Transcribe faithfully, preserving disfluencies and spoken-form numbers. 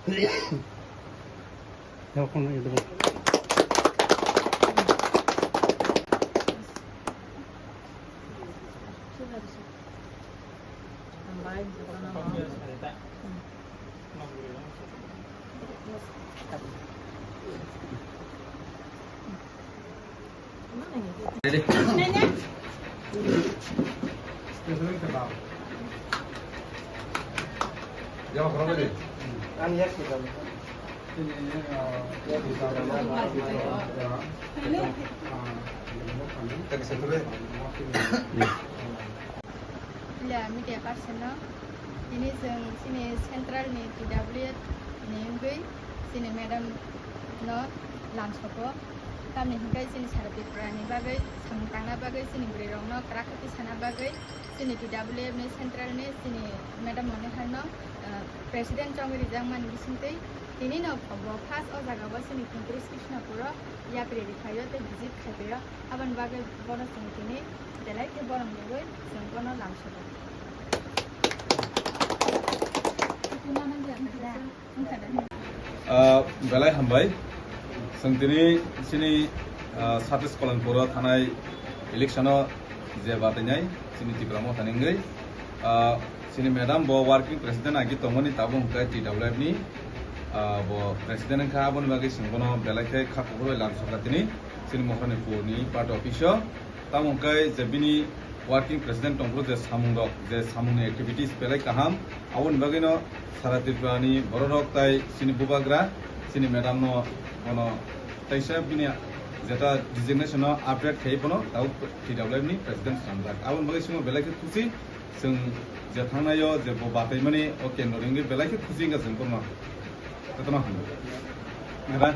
Media person no, tini chwng chini central ni T W F ni wngwi chini madam no lamsogo. Tamni hwnkhe chini sara Tripura ni bagwi samung tangna bagwi chini bwrwi rok no kwrak khe sana bagwi chini T W F ni central ni chini madam Monihar no, ah, president chongwi rijak mani bisingtwi tini no bo first o jaga o chini Kuntris Krishnapur o yapri rikhaio tei visit khaipaio. Aboni bagwi bono chwng tini belai khe borom rwgwi chwng bono lamsogo. Ah, belai hambai. Chwng tini chini, ah, Satish Kalanpur o thanai election o je batainai chini Tipra Motha ni wngwi, ah, chini madam bo working president agi tongmani tabuk hwnkhe T W F ni, ah, bo president wngkha, aboni bagwi chwng bono belai khe kha kuphur bai lamsoka tini chini Mohorani pur ni party office o. Tamo hwnkhe je bini working president tongphuru je samung rok, je samung ni activities belai kaham, aboni bagwi no sara Tripura ni borok rok tai chini bubagra, chini madam no bono taisa bini jeta designation no update khai bono tabuk T W F ni president swnamjak. Aboni bagwi chwngno belai khe khusi, chwng je thangnai o je bo bataimani o kendro ni wngwi belai khe khusi wngkha chwng bono. Jotono hambai.